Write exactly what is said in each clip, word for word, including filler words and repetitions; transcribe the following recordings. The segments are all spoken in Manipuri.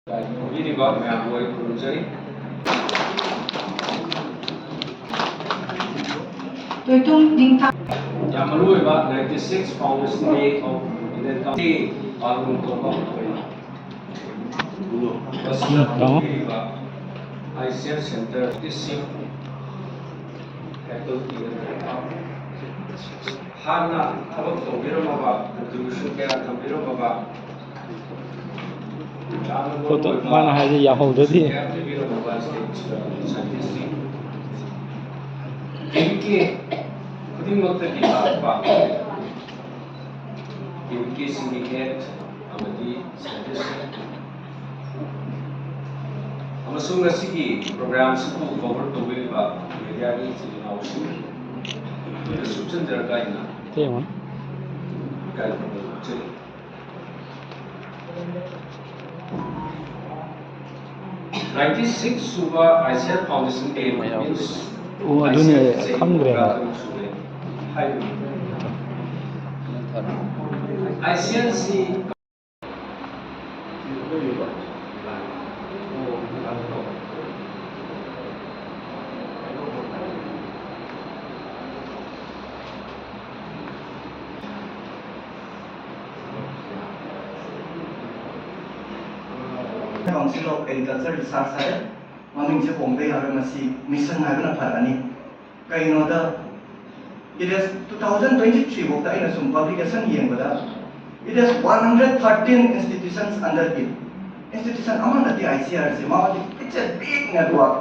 ꯇꯧꯕꯤꯔꯤꯕ ꯃꯌꯥꯝꯕꯨ ꯑꯩ ꯈꯨꯔꯨꯝꯖꯔꯤ꯫ ꯇꯣꯏꯇꯣꯡ ꯅꯤꯡꯊꯥ ꯌꯥꯝ ꯃꯔꯨꯑꯣꯏꯕ ninety six Foundation Day of Indian Company ꯄꯥꯜꯂꯣꯟ ꯇꯧꯕ ꯑꯣꯏꯅ ꯃꯁꯤꯗ ꯄꯥꯡꯊꯣꯛꯄꯤꯔꯤꯕ ICL Center twenty six faculty ꯍꯥꯟꯅ ꯊꯕꯛ ꯇꯧꯕꯤꯔꯝꯃꯕ, contribution ꯀꯌꯥ ꯊꯝꯕꯤꯔꯝꯃꯕ, ꯐꯣꯇꯣ ꯃꯥꯅ ꯍꯥꯏꯁꯦ ꯌꯥꯍꯧꯗ꯭ꯔꯗꯤ꯫ ꯈꯨꯗꯤꯡꯃꯛꯇꯒꯤ ꯂꯥꯛꯄ ꯀꯦ ꯚꯤ ꯀꯦꯁꯤꯡꯒꯤ head ꯑꯃꯗꯤ scientist ꯑꯃꯁꯨꯡ ꯉꯁꯤꯒꯤ program ꯑꯁꯤꯕꯨ cover ꯇꯧꯕꯤꯔꯤꯕ mediaꯒꯤ ꯏꯆꯤꯜ ꯏꯅꯥꯎꯁꯤꯡ, ꯂꯣꯏꯅ ꯁꯨꯞꯆꯟꯖꯔꯒ ꯑꯩꯅ ꯏꯀꯥꯏ ꯈꯨꯝꯅꯕ ꯎꯠꯆꯔꯤ꯫ Ninety six ꯁꯨꯕ ICL Foundation Day means ꯑꯣ, ꯑꯗꯨꯅꯦ, ꯈꯪꯗ꯭ꯔꯦꯕ꯫ ICLꯁꯤ Council of Agriculture Research ꯍꯥꯏꯔꯦ꯫ ꯃꯃꯤꯡꯁꯦ ꯍꯣꯡꯕ ꯌꯥꯔꯣꯏ, ꯃꯁꯤ mission ꯍꯥꯏꯕꯅ ꯐꯔꯅꯤ꯫ ꯀꯩꯒꯤꯅꯣꯗ, it is two thousand twenty three ꯐꯥꯎꯗ ꯑꯩꯅ ꯁꯨꯝ publication ꯌꯦꯡꯕꯗ, it is one hundred thirteen institutions under it. Institution ꯑꯃ ꯅꯠꯇꯦ ICRꯁꯦ, ꯃꯥꯗꯤ it's a big network꯫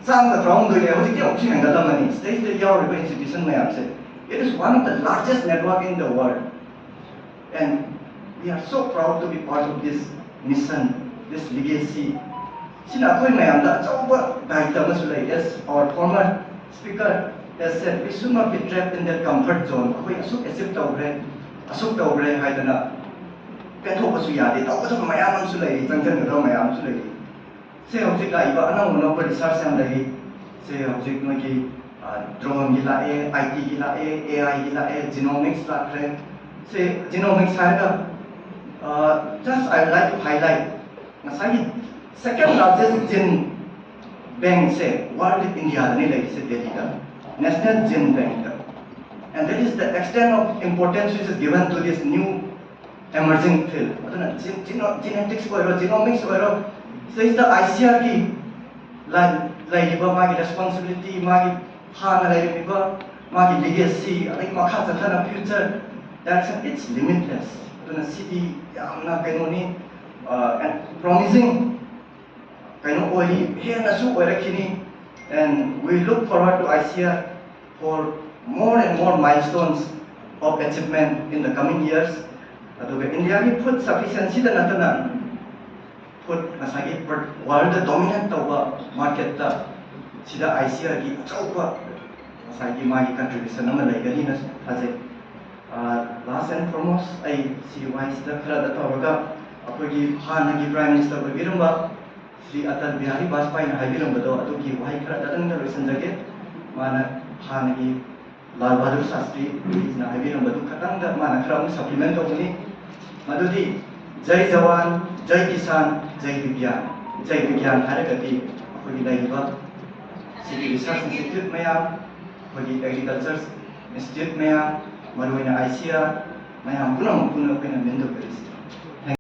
ꯆꯥꯝꯃꯒ ꯇꯔꯥꯍꯨꯝꯗꯣꯏ ꯂꯩ, ꯍꯧꯖꯤꯛꯇꯤ ꯑꯃꯨꯛꯁꯨ ꯍꯦꯟꯒꯠꯂꯝꯃꯅꯤ꯫ ꯁꯤꯗꯩꯁꯤꯗ ꯌꯥꯎꯔꯤꯕ institution ꯃꯌꯥꯝꯁꯦ, it is one of the largest network in the world. And we are so proud to be part of this mission, this legacy. ꯁꯤꯅ ꯑꯩꯈꯣꯏ ꯃꯌꯥꯝꯗ ꯑꯆꯧꯕ ꯗꯥꯏꯇ ꯑꯃꯁꯨ ꯂꯩ꯫ As our former speaker has said, we should not be trapped in that comfort zone. ꯑꯩꯈꯣꯏ ꯑꯁꯨꯛ achieve ꯇꯧꯈ꯭ꯔꯦ, ꯑꯁꯨꯛ ꯇꯧꯈ꯭ꯔꯦ ꯍꯥꯏꯗꯅ ꯄꯦꯟꯊꯣꯛꯄꯁꯨ ꯌꯥꯗꯦ꯫ ꯇꯧꯒꯗꯕ ꯃꯌꯥꯝ ꯑꯃꯁꯨ ꯂꯩꯔꯤ, ꯆꯪꯁꯤꯟꯒꯗꯕ ꯃꯌꯥꯝ ꯑꯃꯁꯨ ꯂꯩꯔꯤ꯫ ꯁꯦ, ꯍꯧꯖꯤꯛ ꯂꯥꯛꯏꯕ ꯑꯅꯧ ꯑꯅꯧꯕ research ꯌꯥꯝ ꯂꯩꯔꯤ꯫ ꯁꯦ, ꯍꯧꯖꯤꯛ ꯅꯣꯏꯒꯤ, ꯑ, droneꯒꯤ ꯂꯥꯛꯑꯦ, ITꯒꯤ ꯂꯥꯛꯑꯦ, AIꯒꯤ ꯂꯥꯛꯑꯦ, genomics ꯂꯥꯛꯈ꯭ꯔꯦ꯫ ꯁꯦ, genomics ꯍꯥꯏꯔꯒ, ꯑ, just I would like to highlight ꯉꯁꯥꯏꯒꯤ second largest gene bank ꯁꯦ world ꯏꯟꯗꯤꯌꯥꯗꯅꯤ ꯂꯩꯔꯤꯁꯦ, ꯗꯦꯜꯂꯤꯗ, National Gene Bank ꯇ꯫ And that is the extent of importance which is given to this new emerging field. ꯑꯗꯨꯅ genetics ꯑꯣꯏꯔꯣ, genomics ꯑꯣꯏꯔꯣ, ꯁꯤꯗꯩꯁꯤꯗ ICAR ꯒꯤ ꯂꯩꯔꯤꯕ ꯃꯥꯒꯤ responsibility, ꯃꯥꯒꯤ ꯍꯥꯟꯅ ꯂꯩꯔꯝꯃꯤꯕ ꯃꯥꯒꯤ legacy, ꯑꯗꯒꯤ ꯃꯈꯥ ꯆꯠꯊꯅ future direction, it's limitless. ꯑꯗꯨꯅ ꯁꯤꯗꯤ ꯌꯥꯝꯅ ꯀꯩꯅꯣꯅꯤ, promising ꯀꯩꯅꯣ ꯑꯣꯏꯔꯤ, ꯍꯦꯟꯅꯁꯨ ꯑꯣꯏꯔꯛꯈꯤꯅꯤ꯫ And we look forward to ICAR for more and more milestones of achievement in the coming years. ꯑꯗꯨꯒ ꯏꯟꯗꯤꯌꯥꯒꯤ food sufficiency ꯗ ꯅꯠꯇꯅ food ꯉꯁꯥꯏꯒꯤ world ꯗ dominate ꯇꯧꯕ market ꯇ ꯁꯤꯗ ICAR ꯒꯤ ꯑꯆꯧꯕ ꯉꯁꯥꯏꯒꯤ ꯃꯥꯒꯤ contribution ꯑꯃ ꯂꯩꯒꯅꯤꯅ ꯊꯥꯖꯩ꯫ Last and foremost, ꯑꯩ ꯁꯤ ꯋꯥꯍꯩꯁꯤꯗ ꯈꯔꯗ ꯇꯧꯔꯒ ꯑꯩꯈꯣꯏꯒꯤ ꯍꯥꯟꯅꯒꯤ Prime Minister ꯑꯣꯏꯕꯤꯔꯝꯕ ꯁ꯭ꯔꯤ ꯑꯇꯜ ꯕꯤꯍꯥꯔꯤ ꯕꯥꯖꯄꯥꯏꯅ ꯍꯥꯏꯕꯤꯔꯝꯕꯗꯣ ꯑꯗꯨꯒꯤ ꯋꯥꯍꯩ ꯈꯔꯗꯪꯗ ꯂꯣꯏꯁꯤꯟꯖꯒꯦ꯫ ꯃꯥꯅ ꯍꯥꯟꯅꯒꯤ ꯂꯥꯜ ꯕꯍꯥꯗꯨꯔ ꯁꯥꯁꯇ꯭ꯔꯤꯅ ꯍꯥꯏꯕꯤꯔꯝꯕꯗꯨ ꯈꯇꯪꯗ ꯃꯥꯅ ꯈꯔ ꯑꯃꯨꯛ supplement ꯇꯧꯕꯅꯤ꯫ ꯃꯗꯨꯗꯤ ꯖꯩ ꯖꯋꯥꯟ, ꯖꯩ ꯀꯤꯁꯥꯟ, ꯖꯩ ꯕꯤꯒ꯭ꯌꯥꯟ꯫ ꯖꯩ ꯕꯤꯒ꯭ꯌꯥꯟ ꯍꯥꯏꯔꯒꯗꯤ ꯑꯩꯈꯣꯏꯒꯤ ꯂꯩꯔꯤꯕ ꯁꯤꯒꯤ research institute ꯃꯌꯥꯝ, ꯑꯩꯈꯣꯏꯒꯤ agriculture institute ꯃꯌꯥꯝ, ꯃꯔꯨꯑꯣꯏꯅ ICAR ꯃꯌꯥꯝ ꯄꯨꯝꯅꯃꯛ ꯄꯨꯟꯅ ꯑꯩꯈꯣꯏꯅ ꯃꯤꯡꯗꯧꯖꯔꯤꯁꯤ꯫